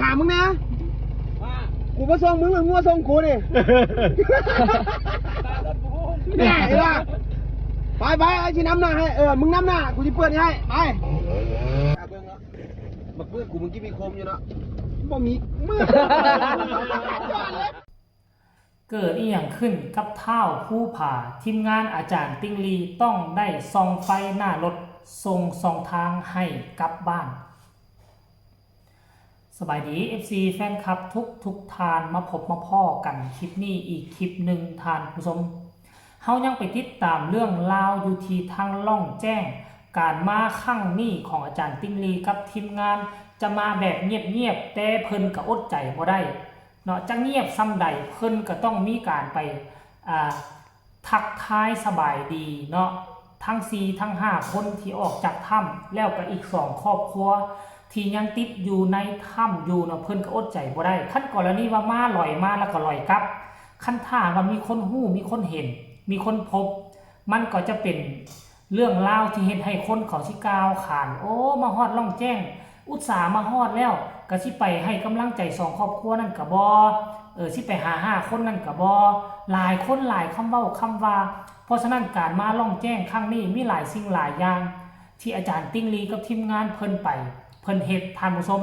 ຖາມມຶງແດ່ ວ່າ ກູມາສົ່ງມຶງ ຫຼືມຶງມາສົ່ງກູນີ້? ແນ່ ເຫັນບໍ່? ໄປ ໄປ ອ້າຍຊິນຳໜ້າໃຫ້. ເອີ ມຶງນຳໜ້າ ກູຊິເປີດໃຫ້. ໄປ ເບິ່ງເນາະ ບັກມືດກູມັນຊິມີຄົມຢູ່ເນາະ. ບໍ່ມີມືດ. ເກີດອີ່ຫຍັງຂຶ້ນກັບທ້າວພູຜາ? ທີມງານອາຈານຕິ່ງລີຕ້ອງໄດ້ສ່ອງໄຟໜ້າລົດ ສົ່ງສອງທາງໃຫ້ກັບບ້ານ. ສະບາຍດີ ເອັຟຊີ ແຟນຄລັບທຸກໆທ່ານ, ມາພົບມາພໍ້ກັນຄລິບນີ້ອີກຄລິບໜຶ່ງທ່ານຜູ້ຊົມ. ເຮົາຍັງໄປຕິດຕາມເລື່ອງລາວຢູ່ທີ່ທາງລ່ອງແຈ້ງ, ການມາຄັ້ງນີ້ຂອງອາຈານຕິ່ງລີກັບທີມງານຈະມາແບບງຽບໆ ແຕ່ເພິ່ນກໍອົດໃຈບໍ່ໄດ້ເນາະ, ຈະງຽບສ່ຳໃດເພິ່ນກໍຕ້ອງມີການໄປ ອ່າ ທັກທາຍສະບາຍດີເນາະ ທັງສີ່ທັງຫ້າຄົນທີ່ອອກຈາກຖ້ຳ, ແລ້ວກໍອີກສອງຄອບຄົວທີ່ຍັງຕິດຢູ່ໃນຖ້ຳຢູ່ເນາະ, ເພິ່ນກໍອົດໃຈບໍ່ໄດ້. ຄັນກໍລະນີວ່າມາລອຍມາແລ້ວກໍລອຍກັບ, ຄັນຖ້າວ່າມີຄົນຮູ້ ມີຄົນເຫັນ ມີຄົນພົບ, ມັນກໍຈະເປັນເລື່ອງລາວທີ່ເຮັດໃຫ້ຄົນເຂົາຊິກ່າວຂານ, ໂອ້ ມາຮອດລ່ອງແຈ້ງ ອຸດສາມາຮອດແລ້ວ ກະຊິໄປໃຫ້ກຳລັງໃຈສອງຄອບຄົວນັ້ນກະບໍ່, ເອີ ຊິໄປຫາຫ້າຄົນນັ້ນກະບໍ່, ຫຼາຍຄົນຫຼາຍຄຳເວົ້າຄຳວ່າ. ເພາະສະນັ້ນ ການມາລ່ອງແຈ້ງຄັ້ງນີ້ມີຫຼາຍສິ່ງຫຼາຍຢ່າງທີ່ອາຈານຕິ່ງລີກັບທີມງານເພິ່ນໄປ ເພິ່ນເຮັດ ທ່ານຜູ້ຊົມ.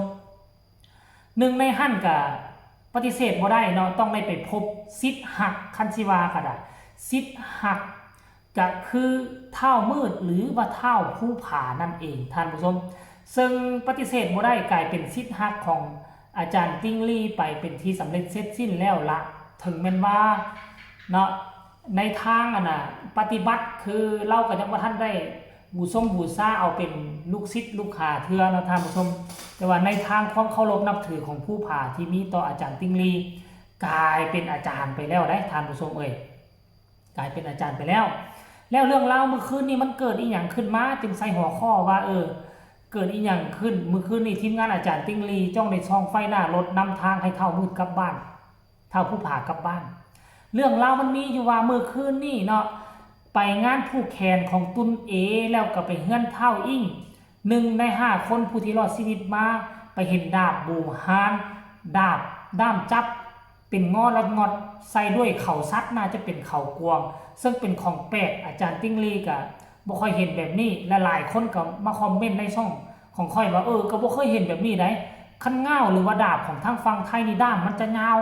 ໜຶ່ງໃນຫັ້ນກະປະຕິເສດບໍ່ໄດ້ເນາະ, ຕ້ອງໄດ້ໄປພົບສິດຮັກ, ຄັນຊິວ່າກະໄດ້ ສິດຮັກ ກະຄືທ້າວມືດ ຫຼືວ່າທ້າວພູຜານັ້ນເອງທ່ານຜູ້ຊົມ, ເຊິ່ງປະຕິເສດບໍ່ໄດ້ ກາຍເປັນສິດຮັກຂອງອາຈານຕິ່ງລີໄປເປັນທີ່ສຳເລັດເສັດສິ້ນແລ້ວລະ. ເຖິງແມ່ນວ່າເນາະ ໃນທາງອັນນ່າປະຕິບັດ ຄືລາວກໍຍັງບໍ່ທັນໄດ້ບູຊົງບູຊາເອົາເປັນລູກສິດລູກຫາເທື່ອເນາະທ່ານຜູ້ຊົມ, ແຕ່ວ່າໃນທາງຄວາມເຄົາລົບນັບຖືຂອງພູຜາທີ່ມີຕໍ່ອາຈານຕິ່ງລີ ກາຍເປັນອາຈານໄປແລ້ວໄດ໋ທ່ານຜູ້ຊົມເອີຍ. ກາຍເປັນອາຈານໄປແລ້ວ. ແລ້ວເລື່ອງລາວມື້ຄືນນີ້ມັນເກີດອີ່ຫຍັງຂຶ້ນມາ ຈຶ່ງໃສ່ຫົວຂໍ້ວ່າ ເອີ ເກີດອີ່ຫຍັງຂຶ້ນ? ມື້ຄືນນີ້ທີມງານອາຈານຕິ່ງລີຈ້ອງໄດ້ສ່ອງໄຟໜ້າລົດນຳທາງໃຫ້ທ້າວມືດກັບບ້ານ, ທ້າວພູຜາກັບບ້ານ. ເລື່ອງລາວມັນມີຢູ່ວ່າມື້ຄືນນີ້ເນາະ ໄປງານຜູກແຂນຂອງຕຸນເອ ແລ້ວກໍໄປເຮືອນທ້າວອິ້ງ ໜຶ່ງໃນຫ້າຄົນຜູ້ທີ່ລອດຊີວິດມາ ໄປເຫັນດາບບູຮານ, ດາບດ້າມຈັບ ເປັນງໍລັດງອດ ໃສ່ດ້ວຍເຂົາສັດ ໜ້າຈະເປັນເຂົາກວາງ ເຊິ່ງເປັນຂອງແປກ. ອາຈານຕິ່ງລີກະບໍ່ຄ່ອຍເຫັນແບບນີ້ ແລະ ຫຼາຍຄົນກໍມາຄອມເມັນໃນຊ່ອງຂອງຂ້ອຍວ່າ ເອີ ກໍບໍ່ເຄີຍເຫັນແບບນີ້ໃດ໋, ຄັນງ່າວ ຫຼືວ່າດາບຂອງທາງຝັ່ງໄທນີ້ ດ້າມມັນຈະຍາວ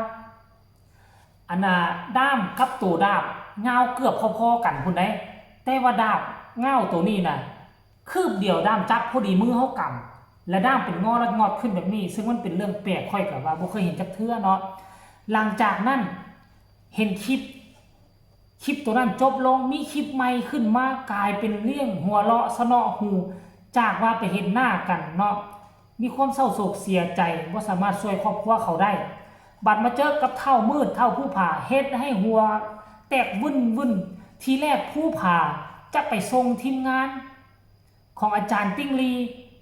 ອັນນ່າ ດ້າມກັບໂຕດາບຍາວເກືອບພໍໆກັນພຸ້ນໃດ໋, ແຕ່ວ່າດາບງ່າວໂຕນີ້ນະ ຄືບດຽວດ້າມຈັບພໍດີມືເຮົາກຳ ແລະ ດ້າມເປັນງໍລັດງອດຂຶ້ນແບບນີ້ ເຊິ່ງມັນເປັນເລື່ອງແປກ ຂ້ອຍກໍວ່າບໍ່ເຄີຍເຫັນຈັກເທື່ອເນາະ. ຫຼັງຈາກນັ້ນເຫັນຄລິບ ຄລິບໂຕນັ້ນຈົບລົງ ມີຄລິບໃໝ່ຂຶ້ນມາ ກາຍເປັນເລື່ອງຫົວເລາະສະເນາະຫູ ຈາກວ່າໄປເຫັນໜ້າກັນເນາະ ມີຄວາມເສົ້າໂສກເສຍໃຈ ບໍ່ສາມາດຊ່ວຍຄອບຄົວເຂົາໄດ້ ບັດມາເຈີກັບທ້າວມືດ ທ້າວພູຜາ ເຮັດໃຫ້ຫົວແຕກວຶ້ນໆ. ທີແລກພູຜາຈະໄປສົ່ງທີມງານຂອງອາຈານຕິ່ງລີ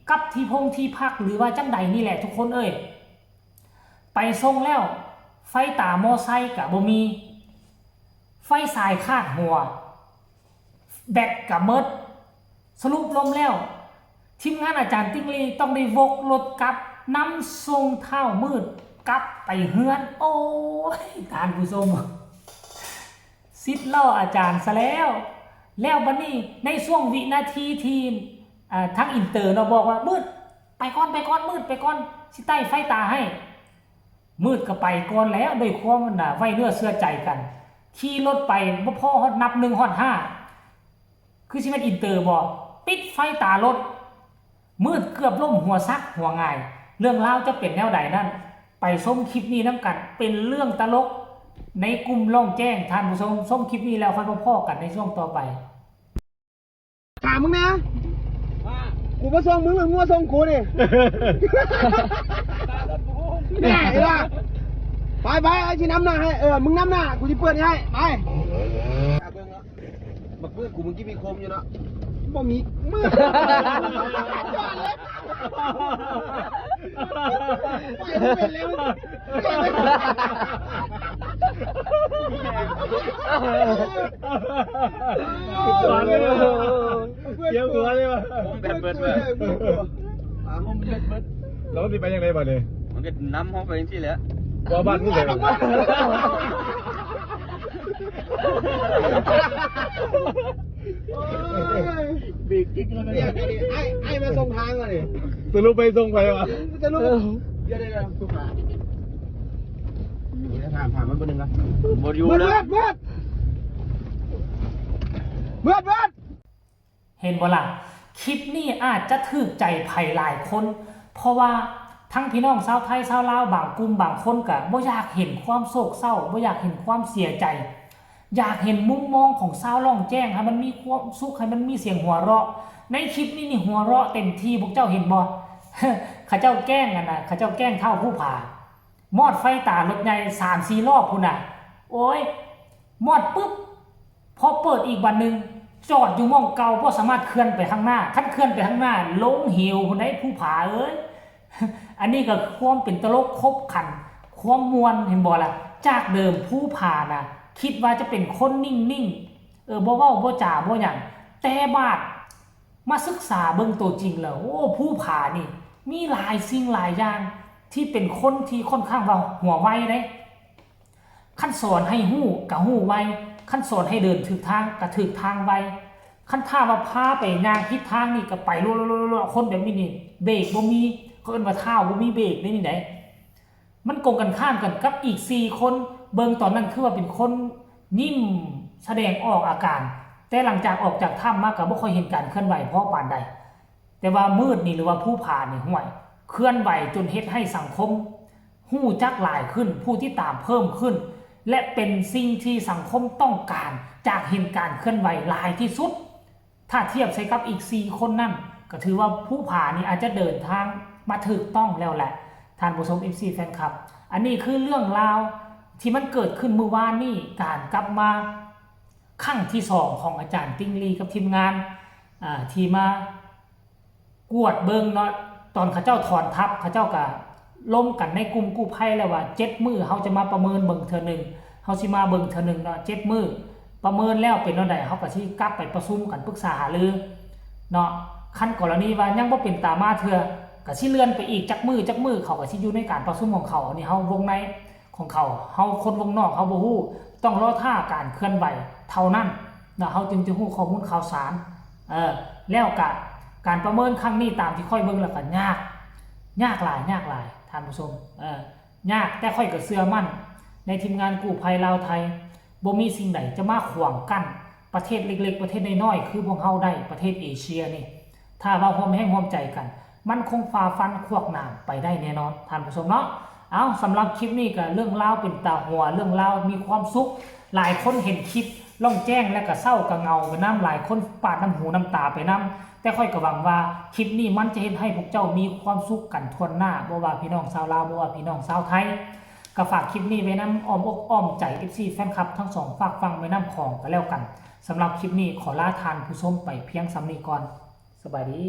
ກັບທີ່ພົງທີ່ພັກ ຫຼືວ່າຈັ່ງໃດນີ້ແຫຼະທຸກຄົນເອີຍ. ໄປສົ່ງແລ້ວ ໄຟຕາມໍໄຊກະບໍ່ມີ, ໄຟສາຍຂາດຫົວ, ແບັດກະໝົດ. ສະຫຼຸບລົມແລ້ວ ທີມງານອາຈານຕິ່ງລີຕ້ອງໄດ້ວົກລົດກັບ ນຳສົ່ງທ້າວມືດກັບໄປເຮືອນ. ໂອ້ຍ ທ່ານຜູ້ຊົມ ສິດລໍ້ອາຈານຊະແລ້ວ. ແລ້ວບັດນີ້ໃນຊ່ວງວິນາທີທີ່ ອ່າ ທາງອິນເຕີເນາະ ບອກວ່າ ມືດ ໄປກ່ອນ ໄປກ່ອນ ມືດ ໄປກ່ອນ ຊິໄຕ້ໄຟຕາໃຫ້. ມືດກໍໄປກ່ອນແລ້ວ ດ້ວຍຄວາມອັນນ່າໄວ້ເນື້ອເຊື່ອໃຈກັນ ຂີ່ລົດໄປ ບໍ່ພໍຮອດນັບໜຶ່ງຮອດຫ້າ ຄືຊິແມ່ນອິນເຕີບໍ ປິດໄຟຕາລົດ. ມືດເກືອບລົ້ມຫົວສັກຫົວຫງາຍ. ເລື່ອງລາວຈະເປັນແນວໃດນັ້ນ ໄປຊົມຄລິບນີ້ນຳກັນ. ເປັນເລື່ອງຕະຫຼົກໃນກຸ່ມລ່ອງແຈ້ງ ທ່ານຜູ້ຊົມ. ຊົມຄລິບນີ້ແລ້ວຄ່ອຍມາພໍ້ກັນໃນຊ່ວງຕໍ່ໄປ. ຖາມມຶງແດ່ ວ່າ ກູມາສົ່ງມຶງ ຫຼືມຶງມາສົ່ງກູນີ້? ແນ່ ເຫັນບໍ່? ໄປ ໄປ ອ້າຍຊິນຳໜ້າໃຫ້. ເອີ ມຶງນຳໜ້າ ກູຊິເປີດໃຫ້. ໄປ ເບິ່ງເນາະ ບັກມືດກູມັນຊິມີຄົມຢູ່ເນາະ. ບໍ່ມີມືດ ໄປບໍ່ເປັນແລ້ວ. ສຽງຫົວເລີຍວ່າ ແບັດເບິດເວີຍ ແລ້ວມັນຊິໄປຈັ່ງໃດບັດນີ້? ມັ ເວຍດນາມເຮົາໄປຈັ່ງຊີ້ແຫຼະ. ບໍ່ ບ້ານມຶງໄປ ເບຣກກິກແລ້ວນະ. ອ້າຍ ອ້າຍມາສົ່ງທາງວະນີ້. ສະຫຼຸບໄປສົ່ງໃຜວະ? ສະຫຼຸບ ດຽວໆ ຖາມ ຖາມມັນເບິ່ງໜຶ່ງກ່ອນ. ບໍ່ຢູ່ແລ້ວ. ເບິ່ງ ເບິ່ງ ເບິ່ງ ເຫັນບໍ່ລະ? ຄລິບນີ້ອາດຈະຖືກໃຈໃຜຫຼາຍຄົນ ເພາະວ່າທັງພີ່ນ້ອງຊາວໄທ ຊາວລາວ ບາງກຸ່ມບາງຄົນກະບໍ່ຢາກເຫັນຄວາມໂສກເສົ້າ, ບໍ່ຢາກເຫັນຄວາມເສຍໃຈ, ຢາກເຫັນມຸມມອງຂອງຊາວລ່ອງແຈ້ງ ໃຫ້ມັນມີຄວາມສຸກ, ໃຫ້ມັນມີສຽງຫົວເຣາະ. ໃນຄລິບນີ້ນີ້ຫົວເຣາະເຕັມທີ່, ພວກເຈົ້າເຫັນບໍ່? ເຂົາເຈົ້າແກ້ງອັນນະ, ເຂົາເຈົ້າແກ້ງທ້າວພູຜາ. ມອດໄຟຕາລົດໃຫຍ່ສາມສີ່ລອບພຸ້ນນະ. ໂອ້ຍ ມອດປຶບ ພໍເປີດອີກບາດໜຶ່ງ ຈອດຢູ່ໝ່ອງເກົ່າ ບໍ່ສາມາດເຄື່ອນໄປທາງໜ້າ. ຄັນເຄື່ອນໄປທາງໜ້າ ລົງເຫວພຸ້ນໃດ໋ ພູຜາເອີຍ. ອັນນີ້ກໍຄວາມເປັນຕະຫຼົກຂົບຂັນ ຄວາມມ່ວນ ເຫັນບໍ່ລະ? ຈາກເດີມພູຜານະ ຄິດວ່າຈະເປັນຄົນນິ່ງໆ ເອີ ບໍ່ເວົ້າບໍ່ຈາບໍ່ຫຍັງ ແຕ່ບາດ ມາສຶກສາເບິ່ງໂຕຈິງແລ້ວ ໂອ້ ພູຜານີ້ມີຫຼາຍສິ່ງຫຼາຍຢ່າງ ທີ່ເປັນຄົນທີ່ຄ່ອນຂ້າງວ່າຫົວໄວເດ້. ຄັນສອນໃຫ້ຮູ້ກະຮູ້ໄວ, ຄັນສອນໃຫ້ເດີນຖືກທາງກະຖືກທາງໄວ, ຄັນຖ້າວ່າພາໄປຍ່າງຜິດທາງນີ້ກະໄປລົວໆໆ. ຄົນແບບນີ້ນີ້ເບຣກບໍ່ມີ, ເຂົາເອີ້ນວ່າທ້າວບໍ່ມີເບຣກເດ້ນີ້ໃດ. ມັນກົງກັນຂ້າມກັນກັບອີກສີ່ຄົນ. ເບິ່ງຕອນນັ້ນຄືວ່າເປັນຄົນຍິ້ມສະແດງອອກອາການ, ແຕ່ຫຼັງຈາກອອກຈາກຖ້ຳມາກໍບໍ່ຄ່ອຍເຫັນການເຄື່ອນໄຫວພໍປານໃດ. ແຕ່ວ່າມືດນີ້ ຫຼືວ່າພູຜານີ້ ຫ້ວຍ ເຄື່ອນໄຫວຈົນເຮັດໃຫ້ສັງຄົມຮູ້ຈັກຫຼາຍຂຶ້ນ, ຜູ້ຕິດຕາມເພີ່ມຂຶ້ນ ແລະ ເປັນສິ່ງທີ່ສັງຄົມຕ້ອງການຈາກເຫັນການເຄື່ອນໄຫວຫຼາຍທີ່ສຸດ. ຖ້າທຽບໃສ່ກັບອີກສີ່ຄົນນັ້ນ ກໍຖືວ່າພູຜານີ້ອາດຈະເດີນທາງມາຖືກຕ້ອງແລ້ວແຫຼະ ທ່ານຜູ້ຊົມ ເອັຟຊີ ແຟນຄລັບ. ອັນນີ້ຄືເລື່ອງລາວທີ່ມັນເກີດຂຶ້ນມື້ວານນີ້ ການກັບມາຄັ້ງທີສອງຂອງອາຈານຕິ່ງລີກັບທີມງານ ອາ ທີ່ມາ ກວດເບິ່ງເນາະ ຕອນເຂົາເຈົ້າຖອນທັບ ເຂົາເຈົ້າກະລົມກັນໃນກຸ່ມກູ້ໄພແລ້ວວ່າ ເຈັດມື້ເຮົາຈະມາປະເມີນເບິ່ງເທື່ອໜຶ່ງ, ເຮົາຊິມາເບິ່ງເທື່ອໜຶ່ງເນາະ ເຈັດມື້ ປະເມີນແລ້ວເປັນແນວໃດ ເຮົາກະຊິກັບໄປປະຊຸມກັນປຶກສາຫາລືເນາະ. ຄັນກໍລະນີວ່າຍັງບໍ່ເປັນຕາມາເທື່ອ ກະຊິເລື່ອນໄປອີກຈັກມື້ ຈັກມື້ ເຂົາກະຊິຢູ່ໃນການປະຊຸມຂອງເຂົາ. ອັນນີ້ເຮົາວົງໃນ ຂອງເຂົາ ເຮົາຄົນວົງນອກເຮົາບໍ່ຮູ້ ຕ້ອງລໍຖ້າການເຄື່ອນໄຫວເທົ່ານັ້ນເນາະ ເຮົາຈຶ່ງຈະຮູ້ຂໍ້ມູນຂ່າວສານ. ເອີ ແລ້ວກະການປະເມີນຄັ້ງນີ້ ຕາມທີ່ຂ້ອຍເບິ່ງແລ້ວກະຍາກ ຍາກຫຼາຍ ຍາກຫຼາຍທ່ານຜູ້ຊົມ ເອີ ຍາກ. ແຕ່ຂ້ອຍກະເຊື່ອໝັ້ນໃນທີມງານກູ້ໄພລາວໄທ ບໍ່ມີສິ່ງໃດຈະມາຂວາງກັ້ນປະເທດເລັກໆ ປະເທດນ້ອຍໆ ຄືພວກເຮົາໄດ້ ປະເທດເອເຊຍນີ້. ຖ້າວ່າຮ່ວມແຮງຮ່ວມໃຈກັນ ມັນຄົງຝ່າຟັນຂວາກໜາມໄປໄດ້ແນ່ນອນ ທ່ານຜູ້ຊົມເນາະ. ເອົ້າ ສຳລັບຄລິບນີ້ກະເລື່ອງລາວເປັນຕາຫົວ ເລື່ອງລາວມີຄວາມສຸກ. ຫຼາຍຄົນເຫັນຄລິບລ່ອງແຈ້ງແລ້ວກະເສົ້າກະເຫງົາໄປນຳ, ຫຼາຍຄົນປາດນ້ຳຫູນ້ຳຕາໄປນຳ. ແຕ່ຂ້ອຍກະຫວັງວ່າຄລິບນີ້ມັນຈະເຮັດໃຫ້ພວກເຈົ້າມີຄວາມສຸກກັນຖ້ວນໜ້າ, ບໍ່ວ່າພີ່ນ້ອງຊາວລາວ ບໍ່ວ່າພີ່ນ້ອງຊາວໄທ. ກະຝາກຄລິບນີ້ໄວ້ນຳອ້ອມອົກອ້ອມໃຈ ເອັຟຊີ ແຟນຄລັບທັງສອງຟາກຝັ່ງແມ່ນ້ຳຂອງກະແລ້ວກັນ. ສຳລັບຄລິບນີ້ຂໍລາທ່ານຜູ້ຊົມໄປພຽງສ່ຳນີ້ກ່ອນ. ສະບາຍດີ.